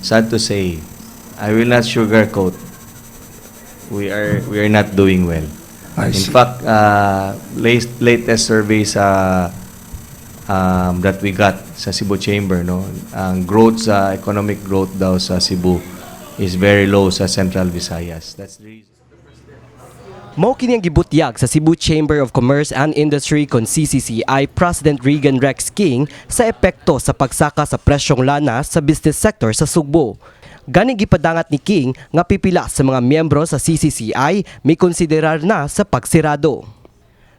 Sad to say, I will not sugarcoat. We are not doing well. I In see. Fact, latest survey sa that we got sa Cebu Chamber, no, ang growth sa economic growth daw sa Cebu is very low sa Central Visayas. That's the reason. Mao kini ang gibutyag sa Cebu Chamber of Commerce and Industry kon CCCI President Regan Rex King sa epekto sa pagsaka sa presyong lana sa business sector sa Sugbo. Gani gipadangat ni King nga pipila sa mga miyembro sa CCCI may konsiderar na sa pagsirado.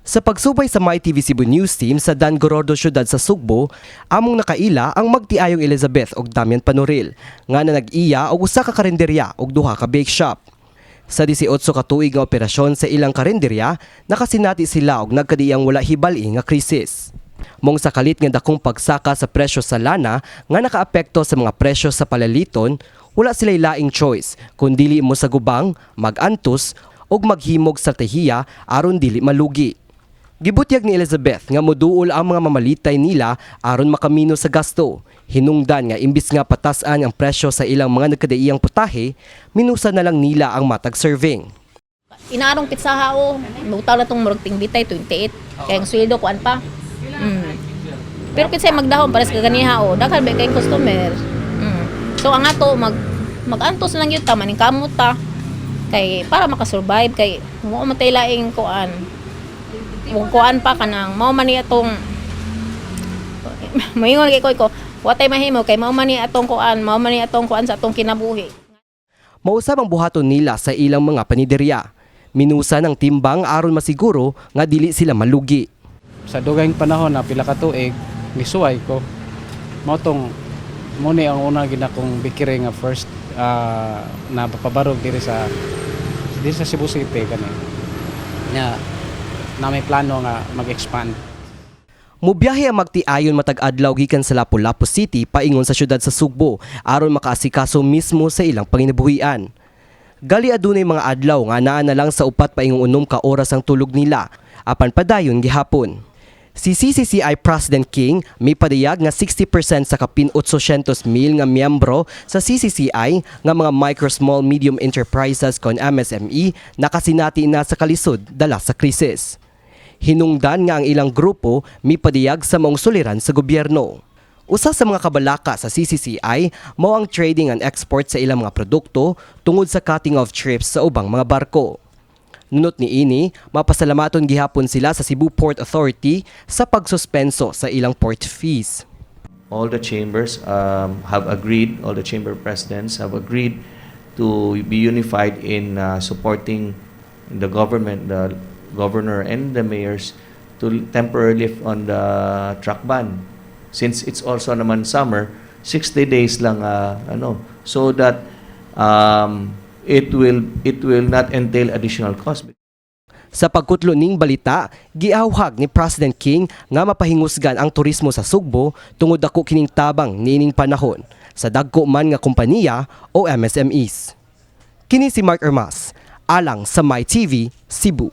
Sa pagsubay sa MyTV Cebu News Team sa Dan Gorordo syudad sa Sugbo, among nakaila ang magtiayong Elizabeth og Damian Panoril nga na nag-iya og usa ka karinderya ug duha ka bake shop. Sa 18 ka tuig nga operasyon sa ilang karinderya, nakasinati sila og nagkadiyang wala hibali nga krisis. Mong sa kalit nga dakong pagsaka sa presyo sa lana nga nakaapekto sa mga presyo sa palaliton, wala sila laing choice kun dili mo sa gubang, magantos ug maghimog stratehiya aron dili malugi. Gibutyag ni Elizabeth nga moduol ang mga mamalitay nila aron makamino sa gasto. Hinungdan nga imbis nga patasan ang presyo sa ilang mga nagkadaiyang putahe, minusa na lang nila ang matag serving. Inaarong pitsaha o butaw na tong murag tingbitay 28 kay ang sweldo kuan pa. Pero kinsay magdahom pares kaganiha o daghan ba kay customer. So ang ato magantos lang yun ta, maningkamot ta kay para makasurvive kay mo man tay laing kuan ug kuan pa kanang mao man ni atong moingon kay ko watay mahimo kay mao man ni atong kuan, mao man ni atong kuan sa atong kinabuhi. Mausab ang buhaton nila sa ilang mga paniderya. Minusa ng timbang aron masiguro nga dili sila malugi. Sa dugayng panahon na pila ka tuig nisuway ko mao tong mo ni ang una gid akong bakery nga first na pabarog diri sa Cebu City kani nya na may plano nga mag-expand. Mubiyahe ang magtiayon matag adlaw gikan sa Lapu-Lapu City paingon sa syudad sa Sugbo aron makaasikaso mismo sa ilang panginabuhian. Gali adunay mga adlaw nga naa na lang sa 4 paingong 6 ka oras ang tulog nila apan padayon gihapon. Si CCCI President King may padayag nga 60% sa kapin 800 mil nga miyembro sa CCCI nga mga micro, small, medium enterprises kon MSME nakasinati na sa kalisod dala sa krisis. Hinungdan nga ang ilang grupo mipadayag sa maong suliran sa gobyerno. Usa sa mga kabalaka sa CCCI mao ang trading and export sa ilang mga produkto tungod sa cutting of trips sa ubang mga barko. Nunot ni ini, mapasalamaton gihapon sila sa Cebu Port Authority sa pagsuspenso sa ilang port fees. All the chambers have agreed, all the chamber presidents have agreed to be unified in supporting the government, the governor and the mayors to temporarily lift on the truck ban. Since it's also naman summer, 60 days lang ano, so that it will not entail additional cost. Sa pagkutlo ning balita, giawhag ni President King nga mapahingusgan ang turismo sa Sugbo tungod dako kining tabang niining panahon sa dagko man nga kompanya o MSMEs. Kini si Mark Ermas, alang sa MyTV, Cebu.